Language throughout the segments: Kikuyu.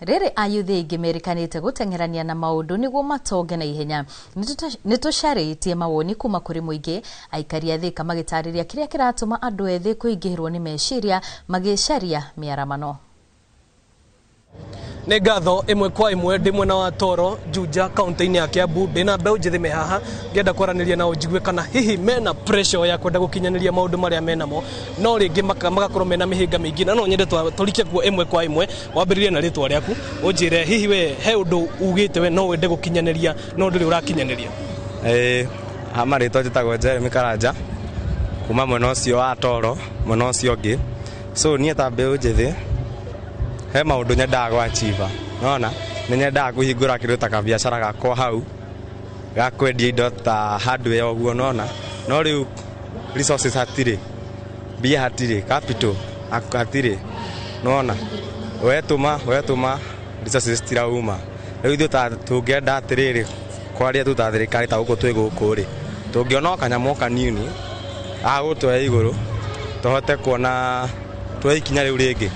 Rĩrĩ ayuthi aingĩ merĩkanĩte gũteng'erania na maũndũ nĩguo matonge na ihenya. Nĩ tũcarĩtie mawoni kuma kũrĩ mũingĩ, aikari a Thĩka magĩtarĩria kĩrĩa kĩratũma andũ ethĩ kũingĩhĩrwo nĩ meciria magĩcaria mĩaramano. Nĩ ngatho ĩmwe kwa ĩmwe. Ndĩ mwena wa Toro, Juja, kaunti-inĩ ya Kiambu. Ndĩna mbeũ njĩthĩ me haha, ngĩenda kwaranĩria nao njigue kana hihi mena pressure ya kwenda gũkinyanĩria maũndũ marĩa menamo, no rĩngĩ magakorwo mena mĩhĩnga mĩingĩ, na no nyende tũrike kuo ĩmwe kwa ĩmwe. Wambĩrĩrie na rĩtwa rĩaku, ũnjĩre hihi we he ũndũ ugĩte we no wende gũkinyanĩria no ndũrĩ ũrakinyanĩria. Ĩĩ, ha marĩtwa njĩtagwo Jeremy Karanja, kuma mwena ũcio wa Toro, mwena ũcio ũngĩ. So niĩ ta mbeũ njĩthĩ, he maũndũ nyendaga gwachiva. Nona nĩ nyendaga kũhingũra kĩndũ ta kabiacara gakwa hau ga kwendia indo ta hardware ũguo, nona no rĩu resources hatirĩ, mbia hatirĩ, capital hatirĩ. Nona wetũma resources citirauma. Rĩu ithuĩ ta tũngĩenda atĩrĩrĩ, kwaria tu ta thirikari, ta gũkũ twĩ gũkũ rĩ, tũngĩona o kanyamũ o kanini gagũtwoya igũrũ, tũhote kuona tuoe ikinya rĩu rĩngĩ,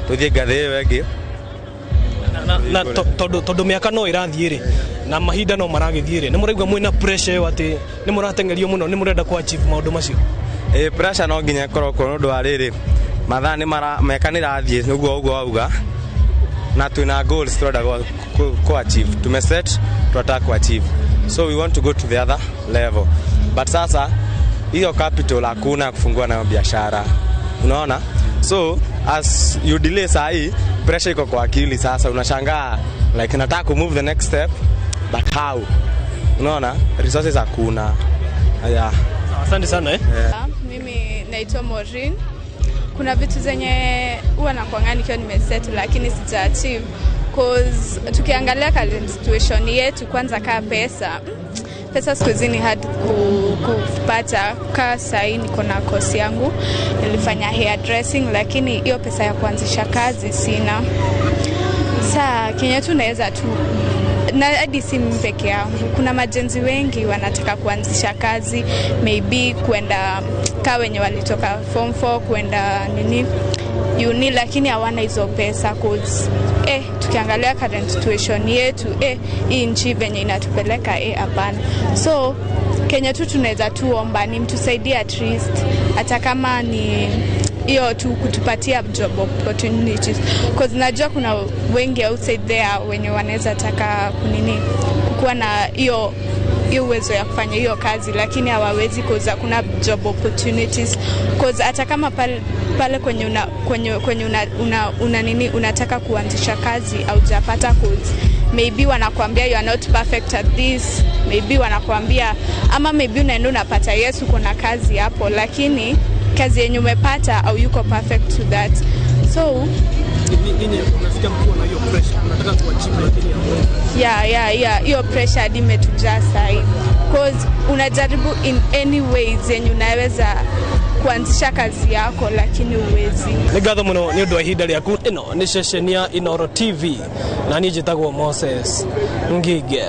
tũthiĩ ngathĩ ĩyo ĩngĩ. Na tondũ mĩaka no ĩrathiĩ rĩ, na mahinda no maragĩthiĩ rĩ, nĩ mũraigua mwĩna pressure ĩyo atĩ nĩ mũrateng'erio mũno, nĩ mũrenda ku achieve maũndũ macio? Ĩ, pressure no nginya ĩkorwo kuo, nĩ ũndũ wa rĩrĩ, mathaa nĩ mara, mĩaka nĩ ĩrathiĩ nĩguo ũguo wauga, na twĩna goals tũrenda ku achieve, tumeset, tunataka ku achieve, so we want to go to the other level, but sasa hiyo capital hakuna ya kufungua nayo biashara, unaona? So as you delay, saa hii pressure iko kwa akili. Sasa unashangaa, like, nataka ku move the next step, but how? Unaona resources hakuna, yeah. Asante sana, eh. Mimi naitwa Maureen. Kuna vitu zenye huwa nakuanga nikiwa nimeset lakini sija achieve, 'cause tukiangalia current situation yetu, kwanza kaa pesa, pesa siku hizi ni hard kupata. Kaa sahii niko na course yangu, nilifanya hair dressing, lakini hiyo pesa ya kuanzisha kazi sina. Saa kenye tu naweza tu, na hadi si mimi peke yangu, kuna maGen Z wengi wanataka kuanzisha kazi, maybe kwenda kaa wenye walitoka form 4 kwenda nini uni, lakini hawana hizo pesa, 'cause tukiangalia current situation yetu, hii nchi venye inatupeleka, hapana. So kenye tu tunaweza tuomba ni mtusaidie, at least hata kama ni hiyo tu kutupatia job opportunities, 'cause najua kuna wengi outside there wenye wanaweza taka kunini, kukuwa na hiyo hiyo uwezo ya kufanya hiyo kazi, lakini hawawezi 'cause hakuna job opportunities, 'cause hata kama pale kwenye una nini, unataka kuanzisha kazi, haujapata, 'cause maybe wanakuambia you are not perfect at this, maybe wanakuambia, ama maybe unaenda unapata, yes, uko na kazi hapo, lakini kazi yenye umepata au yuko perfect to that, so Nyinyi unasikia mkiwa na hiyo pressure, unataka kuachieve lakini hamwezi? Yeah, hiyo pressure hadi imetujaa sahi, 'cause unajaribu in any ways yenye unaweza kuanzisha kazi yako lakini uwezi. Nĩ ngatho mũno nĩ ũndũ wa ihinda rĩaku. Ĩno nĩ ceceni ya Inoro TV na niĩ njĩtagwo Moses Ngige.